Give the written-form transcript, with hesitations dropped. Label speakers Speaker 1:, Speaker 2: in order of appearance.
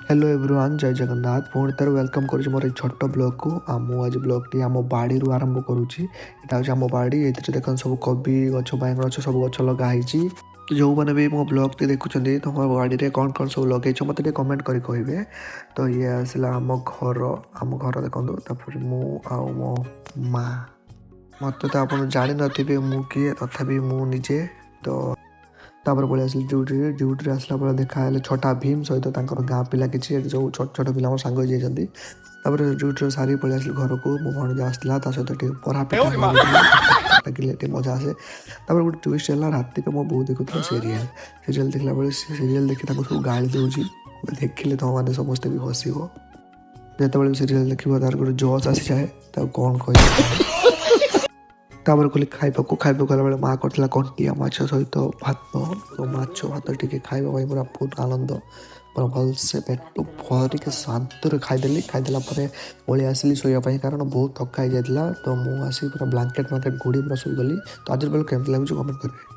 Speaker 1: Hello everyone, ଜୟ ଜଗନ୍ନାଥ। ପୁଣି ଥରେ welcome କରୁଛି ମୋର ଏଇ ଛୋଟ ବ୍ଲଗ୍କୁ। ଆଉ ମୁଁ ଆଜି ବ୍ଲଗ୍ଟି ଆମ ବାଡ଼ିରୁ ଆରମ୍ଭ କରୁଛି। ଏଇଟା ହେଉଛି ଆମ ବାଡ଼ି। ଏଥିରେ ଦେଖନ୍ତୁ, ସବୁ କୋବି ଗଛ, ବାଇଗଣ ଗଛ, ସବୁ ଗଛ ଲଗା ହେଇଛି। ତ ଯେଉଁମାନେ ବି ମୋ ବ୍ଲଗ୍ଟି ଦେଖୁଛନ୍ତି, ତୁମ ବାଡ଼ିରେ କ'ଣ କ'ଣ ସବୁ ଲଗେଇଛ, ମୋତେ ଟିକେ କମେଣ୍ଟ କରି କହିବେ। ତ ଇଏ ଆସିଲା ଆମ ଘର। ଆମ ଘର ଦେଖନ୍ତୁ। ତାପରେ ମୁଁ ଆଉ ମୋ ମା। ମୋତେ ତ ଆପଣ ଜାଣିନଥିବେ ମୁଁ କିଏ, ତଥାପି ମୁଁ ନିଜେ ତ। ତାପରେ ପଳେଇ ଆସିଲି ଡ୍ୟୁଟିରେ। ଡ୍ୟୁଟିରେ ଆସିଲା ପରେ ଦେଖା ହେଲେ ଛୋଟା ଭୀମ ସହିତ ତାଙ୍କର ଗାଁ ପିଲା କିଛି। ଏଠି ସବୁ ଛୋଟ ଛୋଟ ପିଲା ମୋର ସାଙ୍ଗ ହେଇଯାଇଛନ୍ତି। ତାପରେ ଡ୍ୟୁଟିରେ ସାରିକି ପଳେଇ ଆସିଲି ଘରକୁ। ମୋ ଭଣଜା ଆସିଥିଲା, ତା ସହିତ ଟିକେ ବରା ପିଠା ଲାଗିଲେ ଟିକେ ମଜା ଆସେ। ତାପରେ ଗୋଟେ ଟ୍ୱିଷ୍ଟ ହେଲା, ରାତିରେ ମୋ ବୋଉ ଦେଖୁଥିଲା ସିରିଏଲ୍। ସିରିଏଲ୍ ଦେଖିଲା ବେଳେ ସେ ସିରିଏଲ୍ ଦେଖି ତାଙ୍କୁ ସବୁ ଗାଳି ଦେଉଛି। ଦେଖିଲେ ତୁମମାନେ ସମସ୍ତେ ବି ହସିବ। ଯେତେବେଳେ ବି ସିରିଏଲ୍ ଦେଖିବ, ତାର ଗୋଟେ ଜୋସ୍ ଆସିଯାଏ, ତାକୁ କ'ଣ କହିବ। ତାପରେ ଗଲି ଖାଇବାକୁ। ଖାଇବାକୁ ଗଲାବେଳେ ମା କରିଥିଲା କଣ୍ଟିଆ ମାଛ ସହିତ ଭାତ। ତ ମାଛ ଭାତ ଟିକେ ଖାଇବା ପାଇଁ ପୁରା ବହୁତ ଆନନ୍ଦ। ପୁରା ଭଲସେ ପେଟ ଭରିକି ଶାନ୍ତିରେ ଖାଇଦେଲି। ଖାଇଦେଲା ପରେ ପଳେଇ ଆସିଲି ଶୋଇବା ପାଇଁ, କାରଣ ବହୁତ ଥକା ହେଇଯାଇଥିଲା। ତ ମୁଁ ଆସିକି ପୁରା ବ୍ଲାଙ୍କେଟ୍ ଫ୍ଲାଙ୍କେଟ୍ ଘୋଡ଼ି ପୁରା ଶୋଇଗଲି। ତ ଆଜିର ବ୍ଲଗ୍ କେମିତି ଲାଗୁଛି, କମେଣ୍ଟ କରିବେ।